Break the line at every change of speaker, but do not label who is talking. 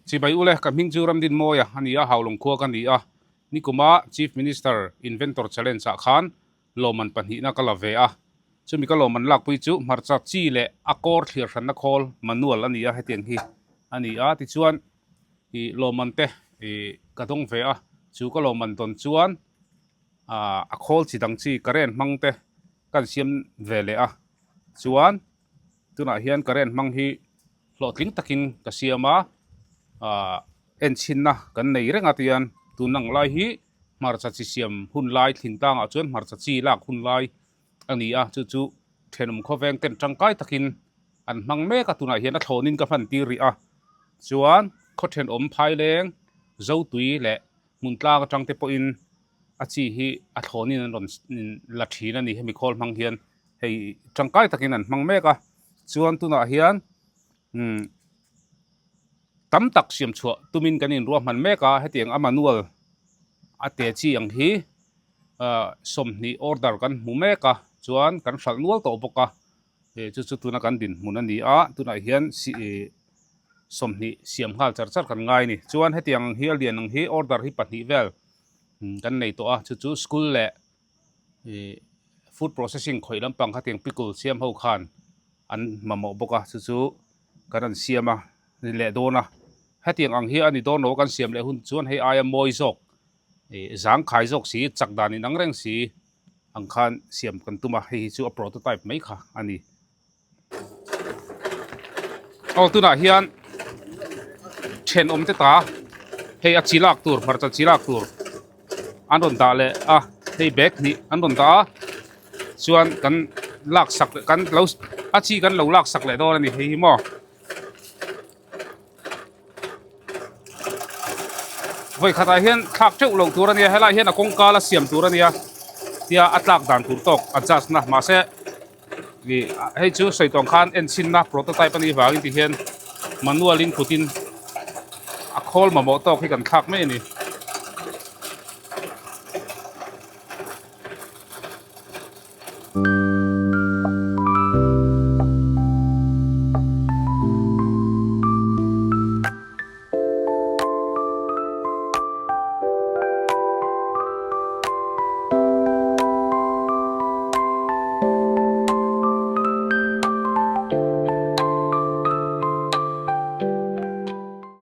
Chibai ule, ka hming chu Ramdinmawia a ni a, Haulawng khua ka ni a. Nikuma Chief Minister Inventor Challenge ah khan lawmman pahnihna ka la ve a. Chumi ka lawmman lakpui chu hmarcha chi leh a kawr thliar hranna khawl manual a ni a, hetiang hi a ni a. Tichuan ih lawmman te ih ka dawng ve a, chu ka lawmman dawn chuan ah a khawl chi dang chi current hmang te kan siam ve leh a. Chuan tunah hian current hmang hi hlawhtling takin ka siam a, ah enchhinna kan nei reng a tihian tun ang lai hi hmarcha chi siam hun lai thlintangah chuan hmarcha chi lak hun lai a ni a, chu chu thenawm khawveng ten tangkai takin an hmang mek a, tunah hian a thlawnin ka hman tir rih a, chuan khaw thenawm phaileng zotui leh hmun tlang atang te pawhin a chi hi a thlawnin an rawn la thin a ni hemi khawl hmang hian hei tangkai takin an hmang mek a chuan tunah hian umm tam tak siam chhuah tumin kan inruahman mek a hetiang a manual a te chi ang hi ah 20 order kan hmu mek a chuan kan hralh nual tawh bawk a eh chu chu tuna kan dinhmun a ni a tunah hian ih 20 siam nghal char char kan ngai a ni chuan hetiang ang hi a lian ang hi order hi pahnih vel kan nei tawh a chu chu school leh ih food processing khawih lampang khatiang pickle siam ho khan an mamawh bawk a chu chu kan rawn siam a ni leh dawn a hetiang ang hi a ni dawn lo a kan siam leh hun chuan hei aia mawi zawk ih zangkhai zawk si chak dan inang reng si ang khan siam kan tum a hei hi chu a prototype mai kha a ni. Aw tunah hian thenawm te ta hei a chi lak tur hmarcha chi lak tur an rawn dah leh a hei bag hnih an rawn dah a chuan kan lak sak kan lo a chi kan lo lak sak leh dawn a ni hei hi maw. Vawi khatah hian thlak teuh loh tur a nia helaiah hian a kawngka la siam tur a nia tia a tlak dan tur tawk adjust na mahse ih hei chu sawi tawng khan en chhinna prototype a nih vangin ti hian manual in kut in a khawl mamawh tawk hi kan thlak mai a ni.